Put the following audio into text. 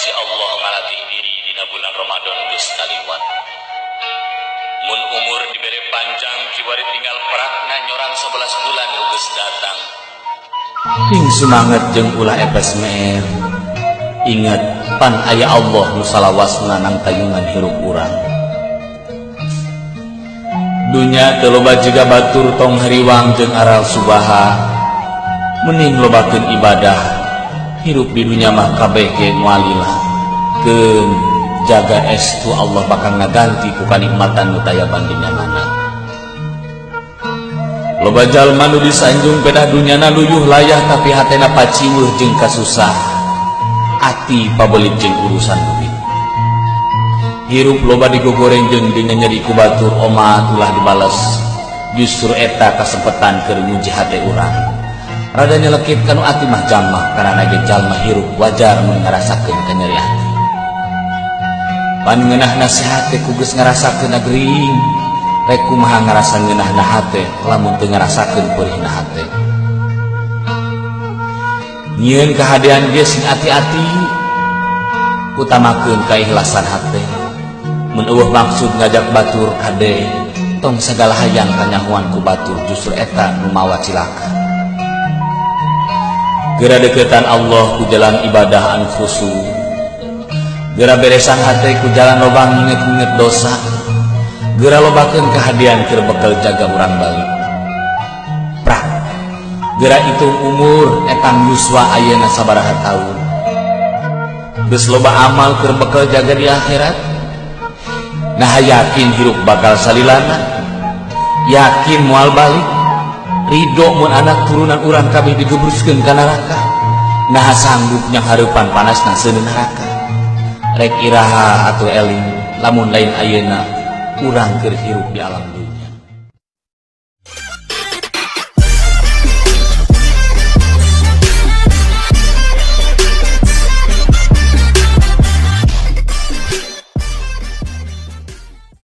Si Allah ngalatih diri dina bulan Ramadan geus kaliwat. Mun umur dibere panjang, kiwari tinggal prakna nyorang 11 bulan nu geus datang. Sing sumanget jeung ulah epes meer. Ingat, pan aya Allah nu salawasna nangtayungan hirup urang. Dunya teu loba jiga batur, tong hariwang jeung aral subaha. Mending lobakeun ibadah. Hirup di dunya mah kabeh ge moal lila. Keun jaga estu, Allah bakal ngaganti ku kanikmatan nu taya bandingna mana. Loba jalma nu disanjung pedah dunyana luyuh layah, tapi hatena paciweuh jeung kasusah. Ati pabelit jeung urusan duit. Hirup loba digogoreng jeung dinyeri ku batur, omat ulah dibales. Justru eta kasempatan keur nguji hate urang. Rada nyelekit kanu ati mah jamak, karena ge jalma hirup wajar mun ngarasakeun kanyeri hati. Pan ngeunah nasihat teh ku geus ngarasakeun gering. Rek kumaha ngarasa ngeunahna hate lamun teu ngarasakeun peurihna hate? Nyieun kahadean ge sing ati-ati, utamakeun keikhlasan hate. Mun euweuh maksud ngajak batur, kade tong sagala hayang kanyahoan ku batur, justru eta nu mawa cilaka. Geura deketan Allah ku jalan ibadah anu khusyuk. Geura beresan hate ku jalan loba nginget-nginget dosa. Geura lobakeun kahadean keur bekal jaga urang balik. Prak, geura hitung umur, etang yuswa ayeuna sabaraha taun. Geus loba amal keur bekal jaga di akhirat? Nah, yakin hirup bakal salilana? Yakin moal balik? Ridho mun anak turunan urang kabeh digebruskeun ka neraka? Nah, sanggup nyanghareupan panasna seuneu neraka? Rek iraha atuh eling, lamun lain ayeuna urang keur hirup di alam dunya?